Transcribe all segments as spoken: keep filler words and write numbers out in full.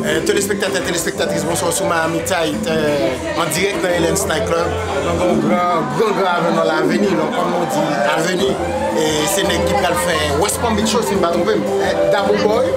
Eh, telespektatè, telespektatris, bonswa sou Miami Tight, eh, an dirèk nan Helen's Night Club. Nou gen yon gran, gran, gran avè nan Laveni, non, kòm nou di, Aveni, e se nèg ki pral fè West Palm Beach Show, si m pa twonpe m. Eh, Dabo Boy,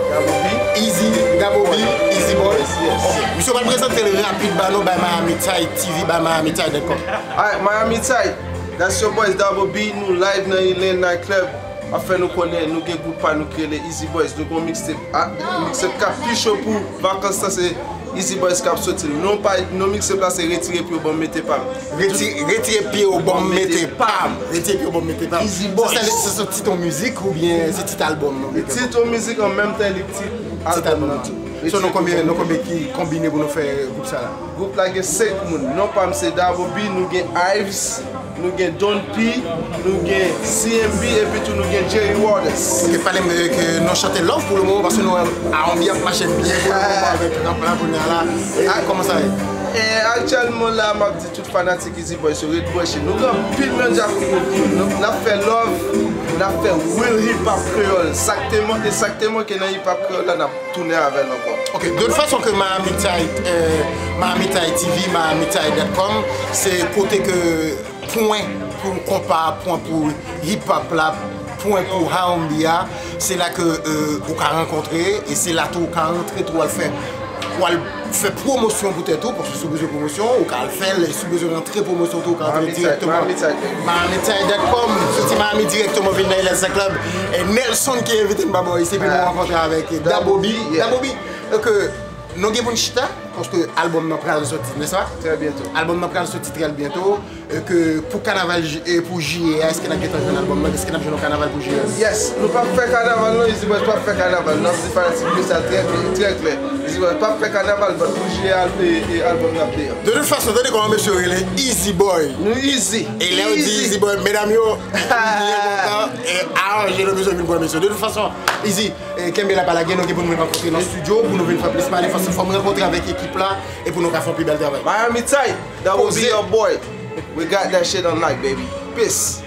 Easy, Dabo B, Easy Boy. Ok, misye pral prezante l rapid ba nou, bay Miami Tight T V, bay Miami Tight dot com. Alright, Miami Tight, that's your boys Dabo B, nou live nan Helen's Night Club. Ap fè nou konnen nou gen gwoup pa nou ki rele Easy Boys. Nou gen yon mixtape, ah, mixtape k ap pi cho pou vakans lan, se Easy Boys k ap soti l. Non pa, non mixtape la se Retire pye w ban m mete pa m. Reti-, retire pye w ban m mete pa m. Retire pye w ban m mete pa m. Easy Boys. Sa se, se, se tit yon mizik oubyen se tit albòm non? Tit yon mizik an menm tan li tit albòm nan tou. So nou konbyen, nou konbyen ki konbine pou nou fè gwoup sa la? Gwoup la gen senk moun. Non pa m se Dabo B, nou gen Ives, nou gen Don P, nou gen C M B, epi tou nou gen Jerry Waters. Ok, pale m de ke non chante Love pou le moman, paske nou a anbi ap mache byen pou le moman avèk rap la kounye a la. E kòman sa ye? E aktyèlman la, m ap di tout fanatik Easy Boys yo ret branche. Nou gen anpil mennaj pou nou. Nou, n ap fè love, n ap fè real hip hop kreyòl. Sa k te manke, sa k te manke nan hip hop kreyòl la, n ap tounen avè l ankò. Ok, de tout fason ke Miami Tight, eh, Miami Tight T V, Miami Tight dot com, se kote ke pwen pou konpa, pwen pou hip hop la, pwen pou R and B a, se la ke, eh, ou ka rankontre, e se la tou ou ka rantre tou al fè, ou al fè pwomosyon pou tèt ou, paske si w bezwen pwomosyon, ou ka al fè l, si w bezwen rantre pwomosyon tou, ou ka rantre direkteman. Miami Tight, Miami Tight, baby. Miami Tight dot com, soti Miami direkteman vin nan L S Club. E Nelson ki envite m ba bò isi, epi nou rankontre avèk Dabo B. Dabo B, yeah. Dabo B, ke nou gen pou n chita, paske albòm nan pral soti, nèspa? Trè byento. Albòm nan pral soti trè byento. E ke pou kanaval, e pou jiyè a, èske n ap gentan jwenn albòm nan? Èske n ap jwenn yon kanaval pou jiyè a? Yes, nou p ap fè kanaval non, Easy Boys p ap fè kanaval. N ap di fanatik yo sa trè, trè klè. Easy Boys p ap fè kanaval, but pou jiyè a, e, e albòm nan ap deyò. De tout fason, tande kòman mesye yo rele Easy Boy. Nou easy. E lè yo di Easy Boy, medam yo, byen kontan, e aranje nou bezwen vin pran mesye. De tout fason, Easy, e, kenbe la pa lage, nou gen pou nou rankontre nan studio, pou nou vin fè plis pale, fò, fò m rankontre avèk ekip la, e pou nou ka fè yon pi bèl travay. Miami Tight, that will be your boy. We got that shit on lock, baby. Peace.